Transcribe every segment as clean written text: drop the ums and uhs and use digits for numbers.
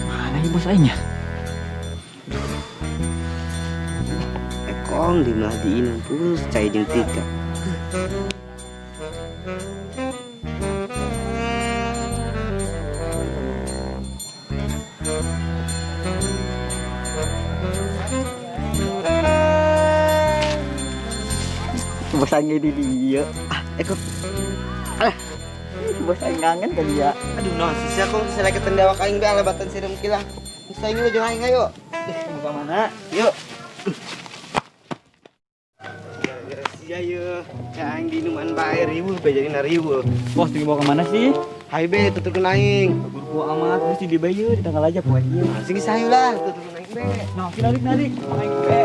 Mana ieu bos aing nya? Ekong di mah diinum pus cai jeung tika. Bos aing di dia. Ah, Eko. Alah, bos aing kangen ka dia. Aduh, non, sisa kong seleketan dawak aing be alabatan sireum kilah. Geus aing lu jeung aing ayo. Mau ka mana? Yuk. Gara-gara sia ye. Ya aing diinuman bae riweuh be jadi riweuh. Bos dibawa ke mana sih? Hayu be tuturkeun aing. Guru amat geus di bae ye di tanggal aja poe ieu. Sing geus hayu lah tuturkeun aing be. Nah, narik-narik. Aing be.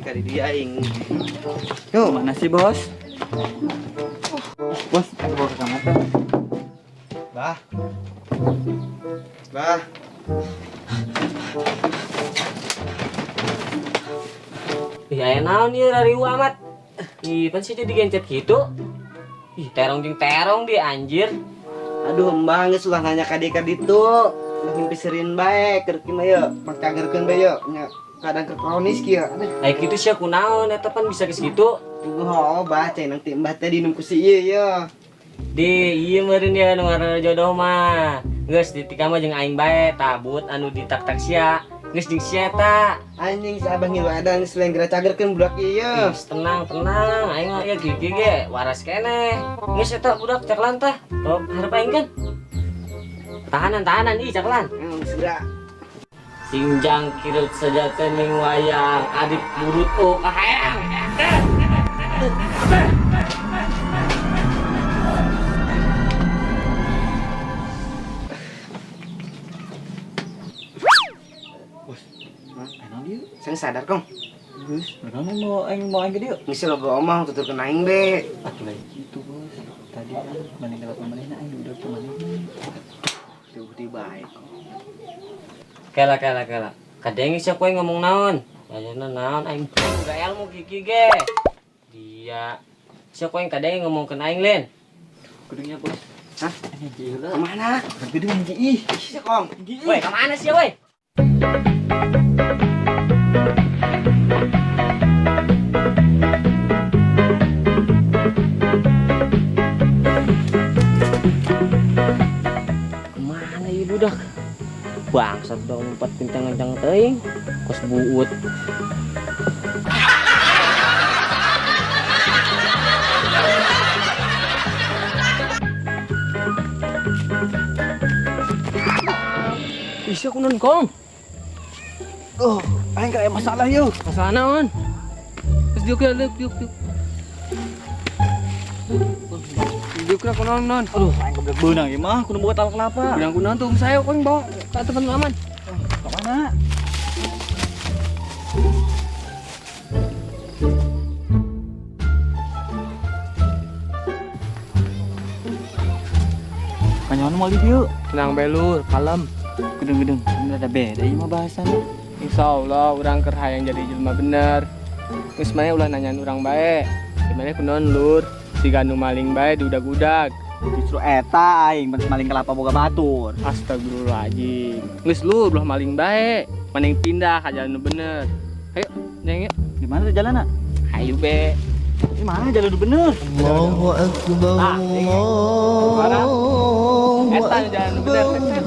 Di dia aing. Yo, mana sih, Bos? Bos, aku bawa ke kamar teh. Bah. Bah. Ih, aya naon ieu rariweuh amat. Ih, pan sih jadi gencet gitu. Ih, terong jeung terong di anjir. Aduh, embah geus ulah nanya ka dieu ka ditu. Ulah ngimpiserin bae keur kieu mah ye, pangcagerkeun bae ye. Nya kadang keur kronis kieu. Ai kitu sia kunaon eta pan bisa geus kitu. Tunggu hoo bah cai nang ti mbah teh diinum ku si ieu ye. Di ieu meureun dia nu ngaranna jodoh mah. Geus ditika mah jeung aing bae tabut anu ditak-tak sia. Geus jeung sia eta. Anjing si abah ngilu edan geus lain geura cagerkeun budak ieu ye. Geus tenang tenang aing mah ieu gigi ge waras keneh. Geus eta budak caklan tah. Top hareup aing kan. Tahanan tahanan ih caklan. Geus geura. Singjang kirut saja tening wayang adik burut oh kahayang. Bos, enak dia. Saya sadar kong. Gus, mereka mau aing mau aing ke dia. Ngisi lo omong tuturkeun aing be. Atuh lain gitu bos. Tadi kan mending dapat manehna aing udah ke manehna. Tuh di bae. Kela kela kela. Kadenge sia kowe ngomong naon? Ayana naon aing boga ilmu gigi ge. Dia sia kowe kadenge ngomongkeun aing lin. Kudunya bos. Hah? Anjing heula. Ka mana? Kudu anjing ih. Ih, kong. Woi, ka mana sia woi? Kemana ieu budak? Bangsat dong lompat kencang-kencang teuing, kos buut. Ih, aku non kong. Oh, aing kayak masalah yuk. Masalah naon? Terus diuk ya, diuk, diuk, diuk. Diuk aku non non. Aduh, aing goblok beunang ieu mah, kudu boga tal kelapa. Beunang kunaon tuh saya kong bawa ka teman aman. Ka mana? Kanyawan mau di dieu. Tenang bae lur, kalem. Gedeng-gedeng, ini ada beda ieu mah bahasana. Insyaallah urang keur hayang jadi jelema bener. Geus maneh ulah nanyaan urang bae. Gimana kunaon lur? Siga nu maling bae diudag-udag. Justru eta aing maling kelapa boga batur. Astagfirullahaladzim. Geus lur ulah maling bae. Mending pindah ka jalan nu bener. Ayo, nyeng yuk. Di mana tuh jalanna? Ayo be. Di mana jalan nu bener? Allahu akbar. Allahu Eta jalan nu bener.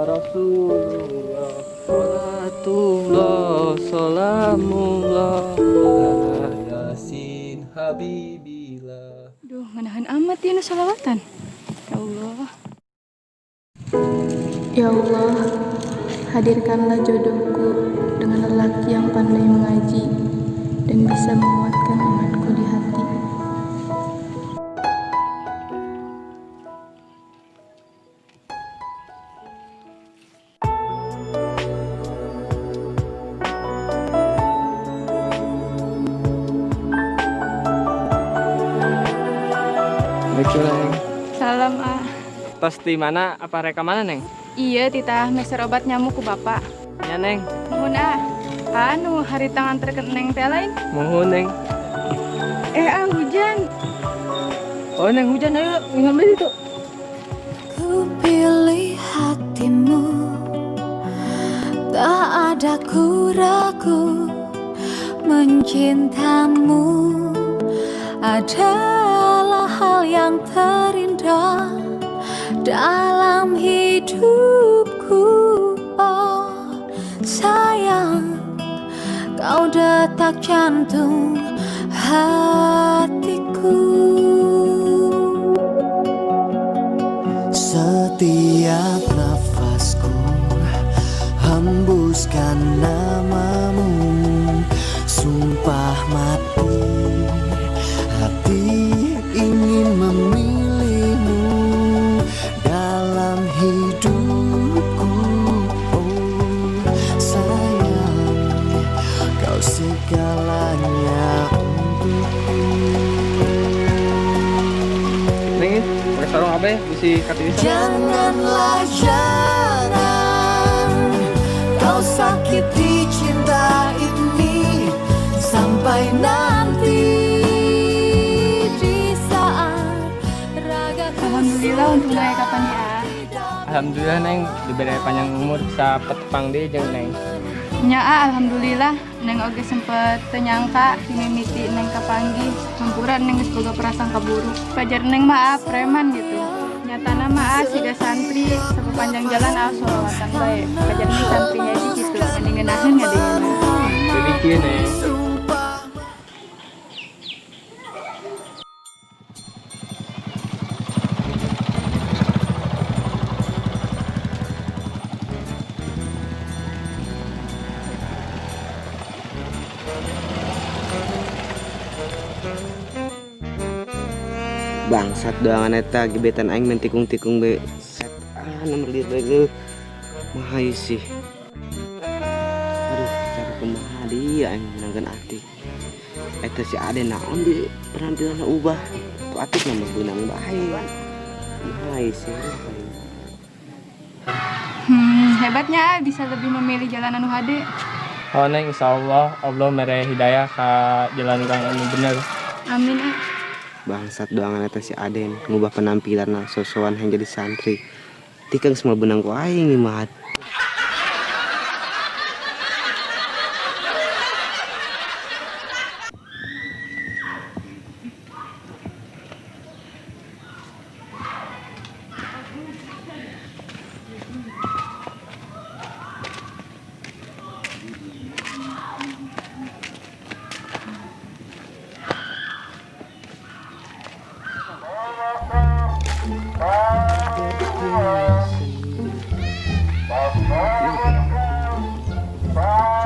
Rasulullah. Salatullah, salamullah ala Yasin habibillah. Duh, menahan amat ya nu salawatan. Ya Allah. Ya Allah, hadirkanlah jodohku dengan lelaki yang pandai mengaji dan bisa menguatkan imanku di hati. Assalamualaikum, Neng. Salam, ah. Tos di mana apa reka mana, Neng? Iya, titah meser obat nyamuk ku bapak. Ya, Neng. Nuhun, ah. Anu, hari tangan terken Neng teh lain. Mohon, Neng. Eh, ah, hujan. Oh, Neng, hujan ayo ngambil itu. Ku pilih hatimu, tak ada ku ragu mencintamu adalah hal yang terindah dalam hidupku. Oh sayang, kau detak jantung hatiku. Setiap nafasku hembuskan namamu. Sumpah mati hati ingin memilihmu dalam hidupku. Oh sayang, kau segalanya untukku. Neng, pakai sarung apa ya? Bisi katilis. Janganlah, jangan kau sakiti cinta ini sampai nanti di saat ragaku Alhamdulillah untung raya kapan ya. Alhamdulillah, Neng, diberi panjang umur bisa petepang deui jeung Neng. Nya, ah, alhamdulillah Neng oge sempet teu nyangka mimiti Neng kapanggih. Hampura Neng geus boga prasangka buruk. Pajar Neng mah ah, preman gitu. Nyatana mah ah, siga santri sapapanjang jalan ah sholawatan bae. Pajar Neng santri ngaji gitu. Mending ngeunaheun ngadengeuna. Jadi kieu, Neng. Bangsat doangan eta gebetan aing main tikung-tikung be set ah nomor lieur bae geus mahai sih. Aduh, cara kumaha dia aing menangkan Atik. Eta si Ade naon di penampilan ubah. Tu Atik mah beunang bae. Mahai sih. Hebatnya ah, bisa lebih memilih jalan anu hade. Oh, Neng, insyaallah Allah mere hidayah ka jalan urang anu bener. Amin, ah. Bangsat doangan eta si Aden ngubah penampilan lah sosokan yang jadi santri. Tikang semua benang ku aing nih mah.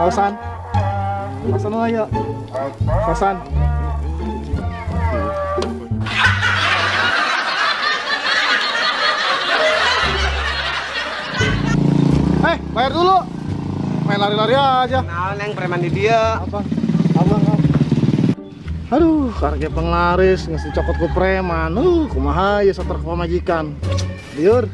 Sausan. Sausan lah ya. Sausan. Bayar dulu. Main lari-lari aja. Nah, Neng preman di dia. Apa? Apa? Aduh, karge penglaris ngasih cokot ku preman. Kumaha ya sater pamajikan. Liur.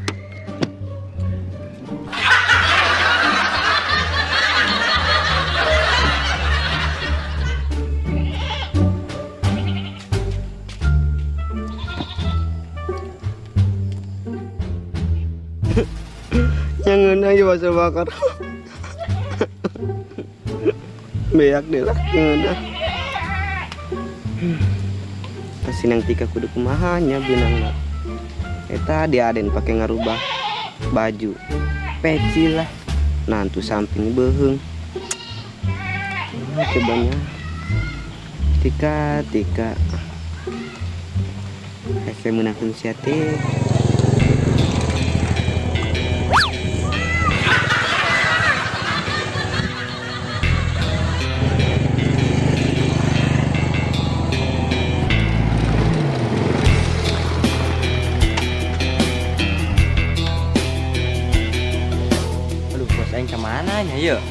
Jangan aja bakso bakar. Beak deh lah, jangan. Pasti nang tika kudu kumahanya binang lah. Eta dia Aden pakai ngarubah baju. Peci lah. Nantu samping beuheung. Nah, cobanya. Tika tika. Hese meunangkeun sia teh. Aduh, bos aing kemana nya yeuh?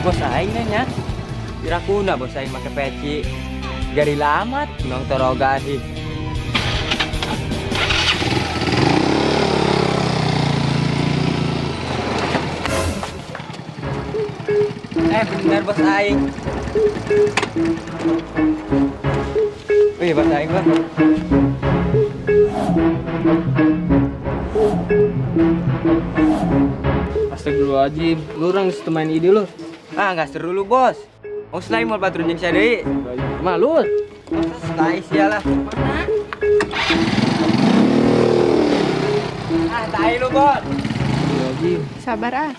Bos aing nya. Pirakuna bos aing make peci. Gari lamat nong toroga sih. Bener bos aing. Wih, bos aing bos. Astagfirullahaladzim, lu orang geus teu main ide lu. Ah, nggak seru lu, bos. Oh, selain mau batur jeung sia deui. Malu. Tai sia lah. Ah, tai lu, bos. Astagfirullahaladzim. Sabar ah.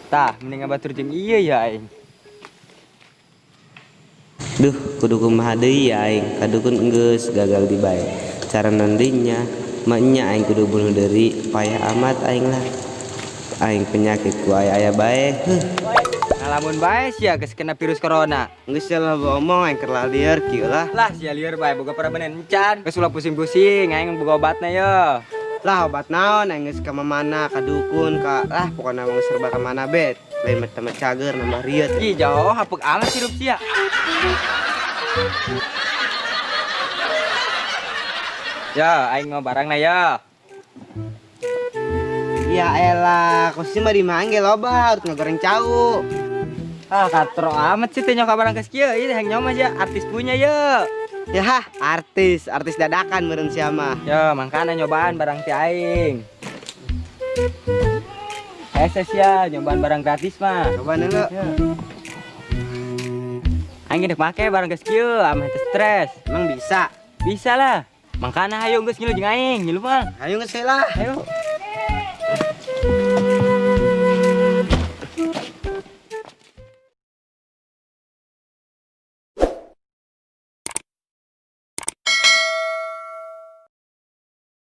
Tah, mending batur jeung ieu ya aing. Duh, kudu kumaha deui ya aing, kadukun enggeus gagal dibae. Cara nandinya, maknya aing kudu bunuh diri, payah amat aing lah. Aing penyakit ku aya-aya bae. Heuh. Ngalamun bae sia geus kena virus corona. Geus lah omong aing keur lieur kieu lah. Lah sia lieur bae boga parabenan encan. Geus ulah pusing-pusing, aing boga obatna ye. Lah obat naon aing geus ka mamana, ka dukun, ka lah pokona mah serba ka mana bet. Lain mah tambah cager nambah rieut. Ih, jauh hapuk amat hirup sia. Ya, aing mau barangna ya. Ya elah, kok sih mah dimanggil loba, harus ngegoreng cau. Ah, katro amat sih teh nyoka barang geus kieu. Ieu hayang nyoba sia artis punya ye. Ya, artis, artis dadakan meureun sia mah. Ya, mangkana nyobaan barang ti aing. Hese sia nyobaan barang gratis mah. Cobaan dulu. Ya. Aing dek make barang geus kieu, ameh teu stres. Emang bisa? Bisa lah. Mangkana hayu geus ngilu jeung aing, ngilu mah. Hayu geus lah. Ayo.